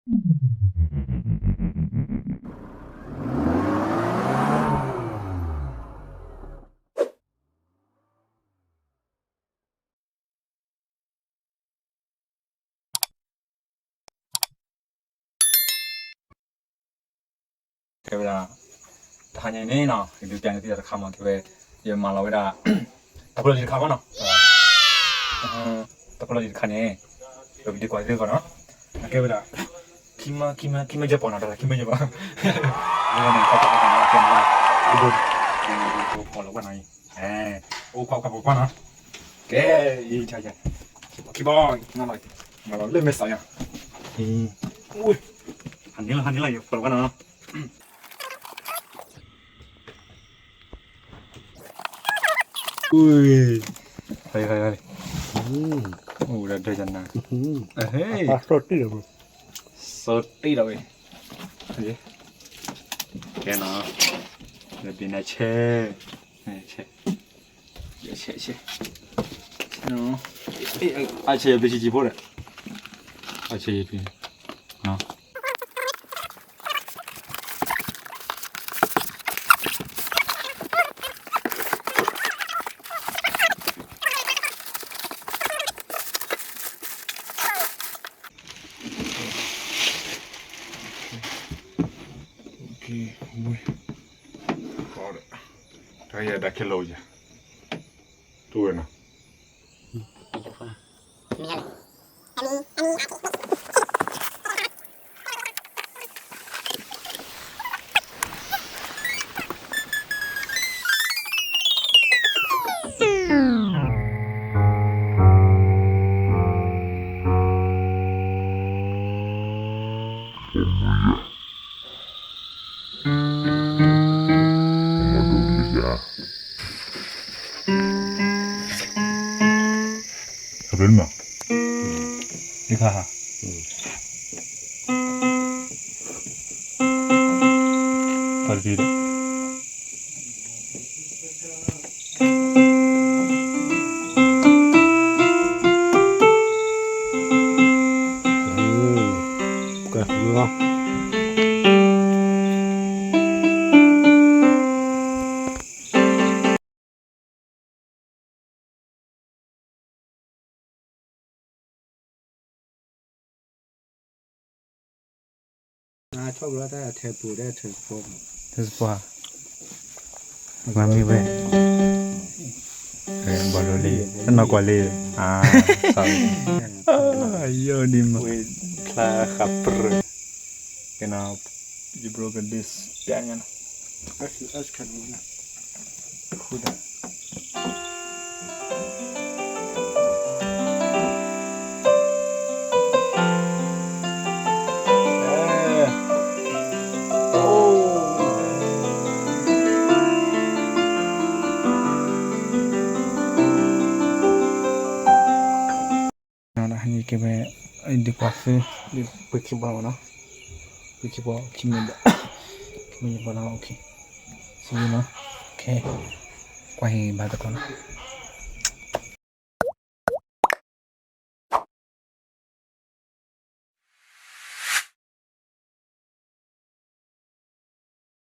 ကဲဝဲဒၣ် တဟါညါန့ၣ်နီၤ ယဒုးပျးန့ၢ်သုတၢ်တခါမ့ၢ် ကဲဝဲ ယမၤလီၤဝဲဒၣ် တၢ်ဖိလီၤလံၤတခါမ့ၢ်နီၤ တၢ်ဖိလီၤလံၤတခါန့ၣ် ပကဒုးကွၢ်သုဂီၢ်နီၤ ကဲဝဲဒၣ် ခံမၢ ခံမၢ ခံမၢယဲၢ်ပီၢ်နီၤ တၢ်ခံမၢယဲၢ်ပီၢ် ကဲမၢ ပီၢ်လီၤကွၢ်နီၤ အဲ အိၣ်ကွၢ်ကွၢ်ပီၢ်ကွၢ်နီၤ ကဲ ယံၤ ခံဘီ မၤလီၤ မၤလီၤလၢမဲာ်စီၤယၤ ဟါန့ၣ်လီၤ ဟါန့ၣ်လီၤ ယပီၢ်လီၤကွၢ်နီၤ အိၣ် ဟဲ ဟဲ ဟဲ အိၣ်ဒီးဒၢယၤနၤ ဟဲ စီတံၢ်လီၤ စီတံၢ်လီၤဝဲ ကဲနီၤ လၢဘ့ၣ်နၤဆဲး ဆဲး ဆဲး ဆဲး အဆဲးယဘ့ၣ်ဆံးဆံးဖိဒီး အဆဲးယဘ့ၣ် နီၤ တၢ်ယဲဒၣ်ခဲလၢာ်ယၤ တူၢ်ဝဲနီၤ အဘျုးမး အခါ ခါတံၢ် ကဲ ဆီၣ်ဘျီတၢ်ထဲပူၤထဲစပီၤ ထဲစပီၤ မၤမံဝဲ ဘၣ်ဒိလံ တနီၢ်ကွၢ်လံ အါ ယိၣ်ဒံးမး ဝဲ ချါဃးပြၢ ကဲနီၤ you broke this ပျဲညါနီၤ ကဲဝဲ ဒုးကွၢ်သု ပှ့ၤခံဘီမ့ၢ်နီၤ ပှ့ၤခံဘီ ခံမံၤဘီ ခံမံၤဘီနီၤ okay စံးနီၤ okay ကွၢ်ဟံၣ်ဘၣ်တကျီနီၤ